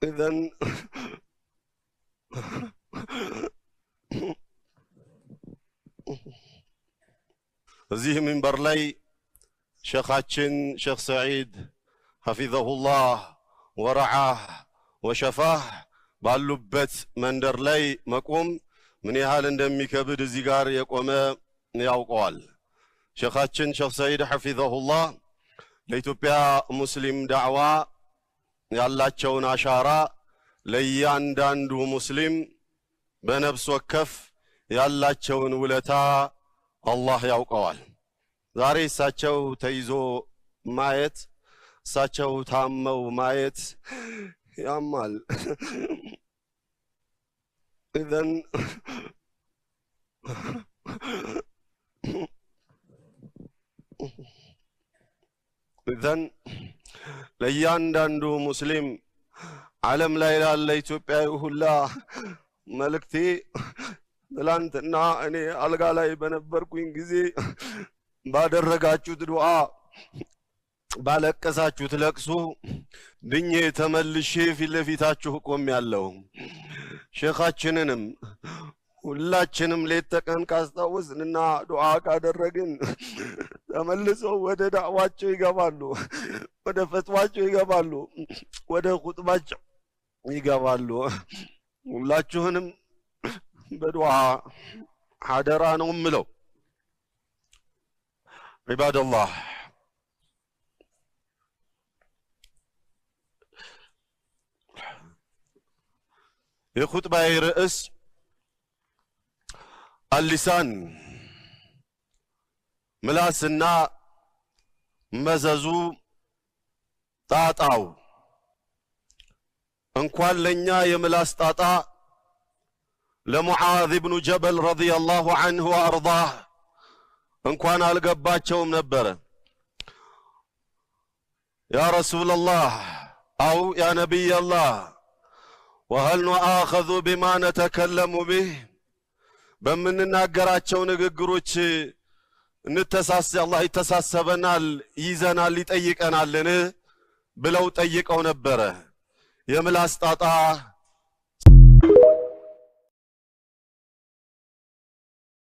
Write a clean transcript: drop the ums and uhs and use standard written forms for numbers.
إذن እዚህ ሚንበር ላይ ሸኻችን ሼኽ ሰዒድ حفظه الله ورعاه وشفاه ባሉበት መንደር ላይ መቆም ምን ያህል እንደሚከብድ እዚህ ጋር የቆመ ያውቀዋል። ሼኻችን ሼኽ ሰዒድ حفظه الله ለኢትዮጵያ ሙስሊም ዳዕዋ ያላቸውን አሻራ፣ ለእያንዳንዱ ሙስሊም በነፍስ ወከፍ ያላቸውን ውለታ አላህ ያውቀዋል። ዛሬ እሳቸው ተይዞ ማየት፣ እሳቸው ታመው ማየት ያማል። إذن إذن ለእያንዳንዱ ሙስሊም፣ ዓለም ላይ ላለ ኢትዮጵያዊ ሁላ መልእክቴ፣ ትላንትና እኔ አልጋ ላይ በነበርኩኝ ጊዜ ባደረጋችሁት ዱዓ፣ ባለቀሳችሁት ለቅሶ ድኜ ተመልሼ ፊት ለፊታችሁ ቆሜያለሁ። ሼኻችንንም ሁላችንም ሌት ተቀን ካስታወስንና ዱዓ ካደረግን ተመልሰው ወደ ዳዕዋቸው ይገባሉ፣ ወደ ፈትዋቸው ይገባሉ፣ ወደ ኹጥባቸው ይገባሉ። ሁላችሁንም በዱዓ አደራ ነው ምለው። عباد الله፣ የኹጥባዬ ርዕስ اللسان፣ ምላስና መዘዙ፣ ጣጣው። እንኳን ለኛ የምላስ ጣጣ ለሙዓዝ ብኑ ጀበል رضي الله عنه وأرضاه እንኳን አልገባቸውም ነበረ። يا رسول الله أو يا نبي الله، وهل نؤاخذ بما نتكلم به፣ በምንናገራቸው ንግግሮች እንተሳስ አላህ ይተሳሰበናል፣ ይዘናል፣ ይጠይቀናልን ብለው ጠይቀው ነበረ። የምላስ ጣጣ